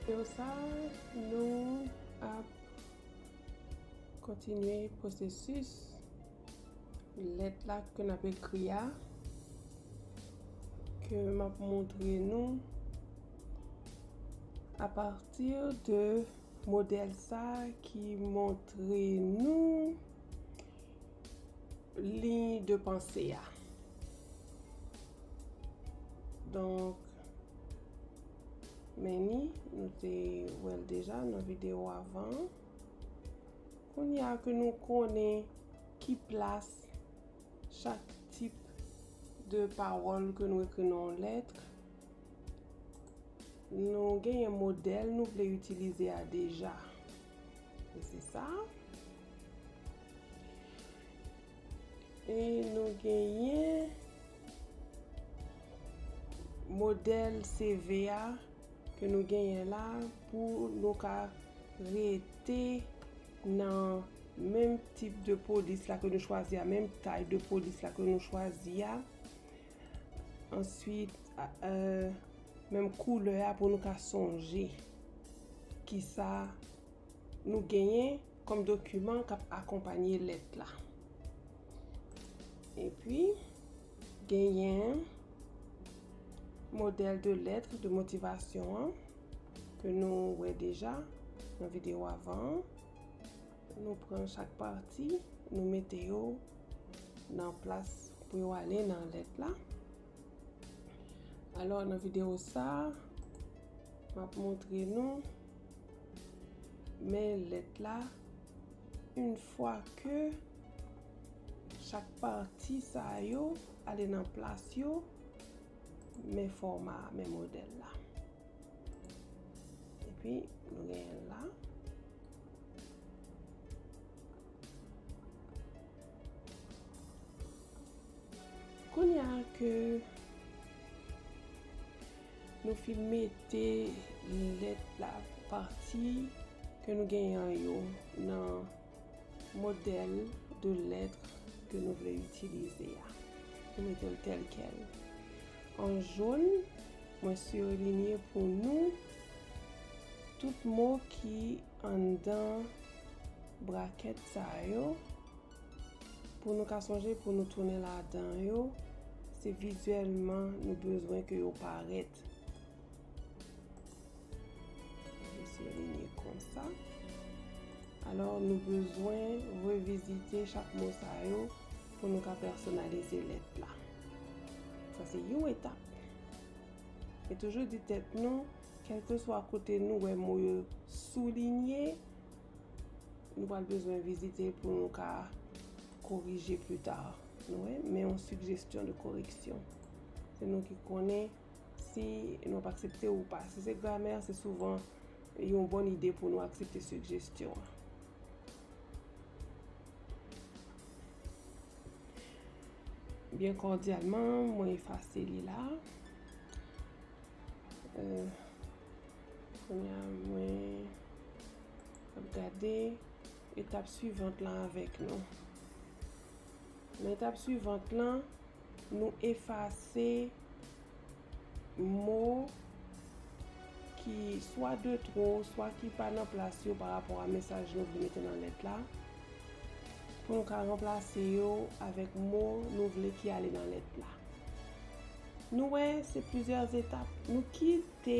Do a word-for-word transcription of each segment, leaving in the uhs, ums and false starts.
Yo sa, nou ap kontinye pwosesis lèt la ke n ap ekri a, ke m ap montre nou apati de modèl sa ki montre nou liy de panse a. Donk, men ni, nou te wè l deja nan videyo avan. Kounye a ke nou konnen ki plas chak tip de pawòl ke nou ekri nan yon lèt, nou genyen modèl nou vle itilize a deja. E se sa. E nou genyen modèl C V a ke nou genyen la pou nou ka rete nan menm tip de polis la ke nou chwazi a, menm tay de polis la ke nou chwazi a. Answit, a, euh, menm koulè a pou nou ka sonje kisa nou genyen kòm dokiman k ap akonpanye lèt la. Epi, genyen modèl de lettre de motivation an ke nou wè deja nan videyo avan an. Nou pran chak pati, nou mete yo nan plas pou yo ale nan lèt la. Alò, nan videyo sa, m ap montre nou men lèt la, yon fwa ke chak pati sa yo ale nan plas yo, men fòma, men modèl la. Epi, nou genyen l la. Kounye a ke nou fin mete lèt la, pati ke nou genyen yo nan modèl de lettre ke nou vle itilize a. Nou mete l tèl kèl. An jòn, mwen sirlinye pou nou tout mo ki anndan brakèt sa yo, pou nou ka sonje pou nou tounen ladan yo, se vizyèlman nou bezwen ke yo parèt. Yo sirlinye konsa. Alò, nou bezwen revizite chak mo sa yo pou nou ka pèsonalize lèt la. Sa se yon etap. E toujou di tèt nou, kèlkeswa kote nou wè mo yo soulinye, nou pral bezwen vizite pou nou ka korije pli ta. Nou wè, men yon sijestyon de koreksyon. Se nou ki konnen si nou ap aksepte ou pa. Si se gramè, se souvan yon bòn ide pou nou aksepte sijestyon an. Byen kòdyalman, mwen efase li la. Euh, kounye a, mwen ap gade etap swivant lan avèk nou. Nan etap swivant lan, nou efase mo ki swa de twò, swa ki pa nan plas yo pa rapò a mesaj nou vle mete nan lèt la, pou nou ka ranplase yo avèk mo nou vle ki ale nan lèt la. Nou wè, se plizyè etap. Nou kite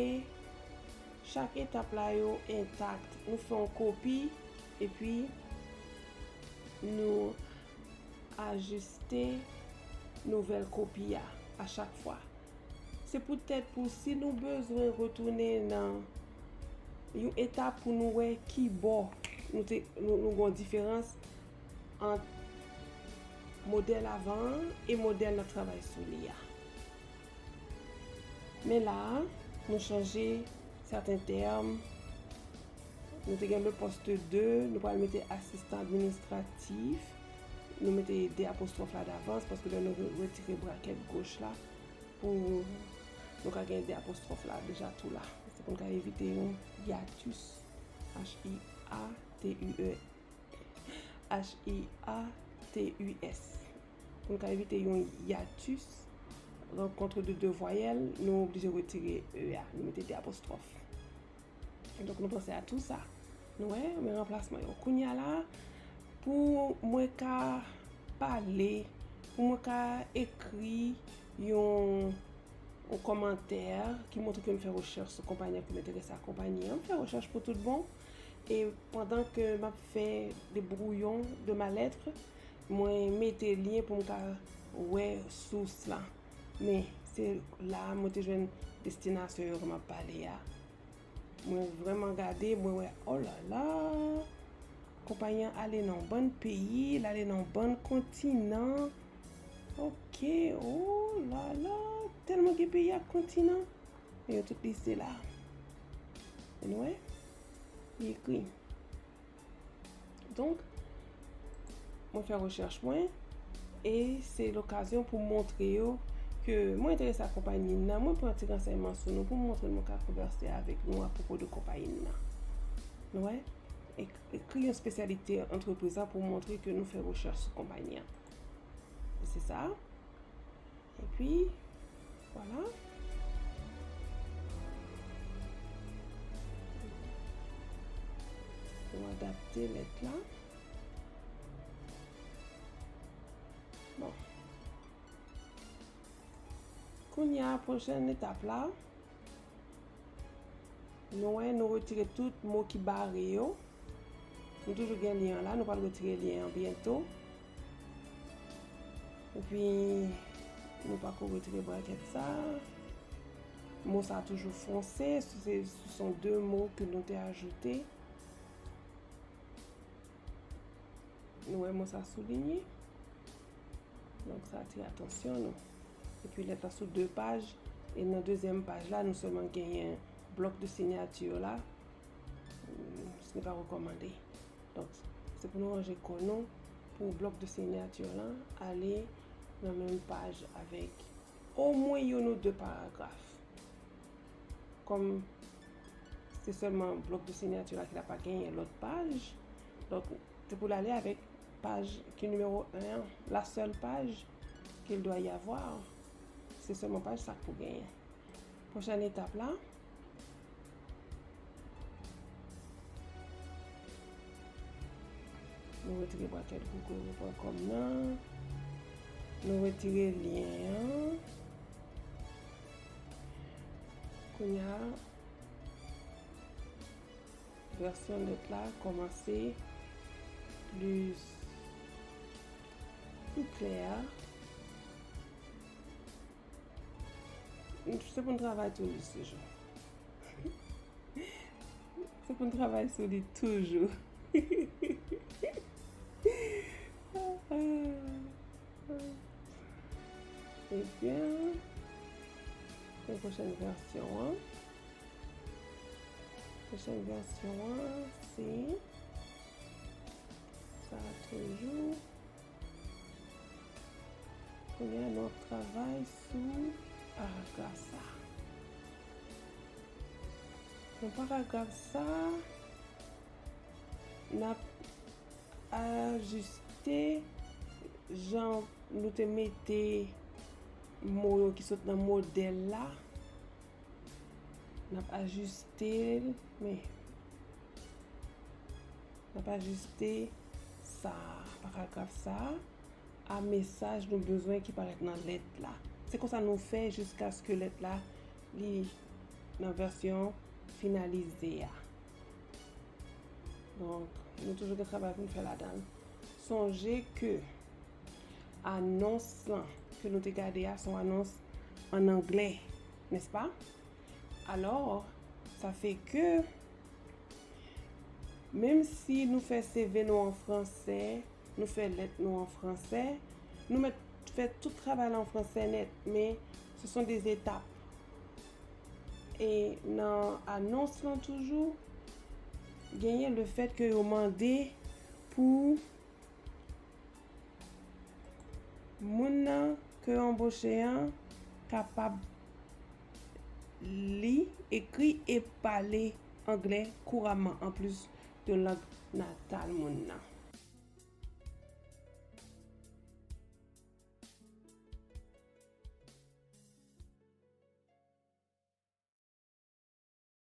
chak etap la yo entak. Nou fè yon kopi, epi nou ajiste nouvèl kopi a, a chak fwa. Se poutèt pou si nou bezwen retounen nan yon etap pou nou wè ki bò nou te, nou, nou gen yon diferans ant modèl avan an e modèl n ap travay sou li a. Men la a, nou chanje sèten tèm. Nou te gen le poste de, nou pral mete asistan administratif. Nou mete de apostwòf la davans, paske lè nou re-, retire brakèt goch la, pou nou ka gen de apostwòf la deja tou la. Se pou n ka evite yon hiatus, H I A T U E, H I A T U S. Pou n ka evite yon hiatus, rankontre de de vwayèl, nou oblije retire E a, nou mete de apostwòf. Donk, nou panse a tou sa. Nou wè, men ranplasman yo. Kounye a la, pou mwen ka pale, pou mwen ka ekri yon, yon kòmantè ki montre ke m fè rechèch sou konpayi an, ke m enterese a konpayi an, m fè rechèch pou tout bon. E pandan ke m ap fè de brouillon de ma lettre, mwen mete lyen pou m ka wè sous la. Men, se la mwen te jwenn destinasyon yo ke m ap pale a. Mwen vrèman gade, mwen wè, oh la la, konpayi an ale nan yon bann peyi, l ale nan yon bann kontinan. Ok, oh la la, tèlman gen peyi ak kontinan. Men yo tout liste la. Men nou wè, li ekri. Donk, mwen fè rechèch mwen, e se lokazyon pou m montre yo ke mwen enterese a konpayi nan, mwen pran ti ransèyman sou nou pou m montre nou ka konvèse avèk nou apwopo de konpayi nan. Nou wè? Ek-, ekri yon espesyalite antrepriz la pou montre ke nou fè rechèch sou konpayi an. Se sa. Epi, vwala. Nou adapte lèt la. Bon. Kounye a, pwochèn etap la, nou wè, nou retire tout mo ki bare yo. Nou toujou gen lyen an la, nou pral retire lyen an byento. Epi, nou pako retire brakèt sa. Mo sa toujou fonse, se, se sont deux mots que nou te ajoute. Nou wè mo sa soulinye. Donk, sa atire atansyon nou. Epi, lèt la sou de paj, e nan dezyèm paj la, nou sèlman genyen blòk de sinyati la. Hmm, se pa rekòmande. Donk, se pou nou ranje kò nou pou blòk de sinyati la ale nan menm paj avèk omwen youn ou de paragraf. Kòm se sèlman blòk de sinyati la ki la, pa genyen lòt paj, donk, se pou l ale avèk paj ki nimewo en an, la seule page qu'il doit y avoir. Se sèlman paj sa k pou genyen. Pwochèn etap la, nou retire brakèt google point com nan, nou retire lyen an. Kounye a, vèsyon lèt la kòmanse plis, pli klè. Se pou n travay tou li toujou. Se pou n travay sou li toujou. Ebyen, pou pwochèn vèsyon an. Pwochèn vèsyon an, se sa toujou. Kounye a, nou ap travay sou paragraf sa. Nan paragraf sa, n ap ajiste jan nou te mete mo yo ki sot nan modèl la. N ap ajiste l, men n ap ajiste sa, paragraf sa, a mesaj nou bezwen ki parèt nan lèt la. Se konsa nou fè jiskaske lèt la li nan vèsyon finalize a. Donk, nou toujou gen travay pou n fè ladan l. Sonje ke anons lan ke nou te gade a se yon anons an anglè, nèspa? Alò, sa fè ke, menm si nou fè C V nou an fransè, nou fè lèt nou an fransè, nou mèt fè tout travay la an fransè nèt, men ce sont des étapes. E nan anons lan toujou, genyen le fèt ke yo mande pou moun nan ke yo anboche an kapab li, ekri e pale anglè kouramman, anplis de lang natal moun nan.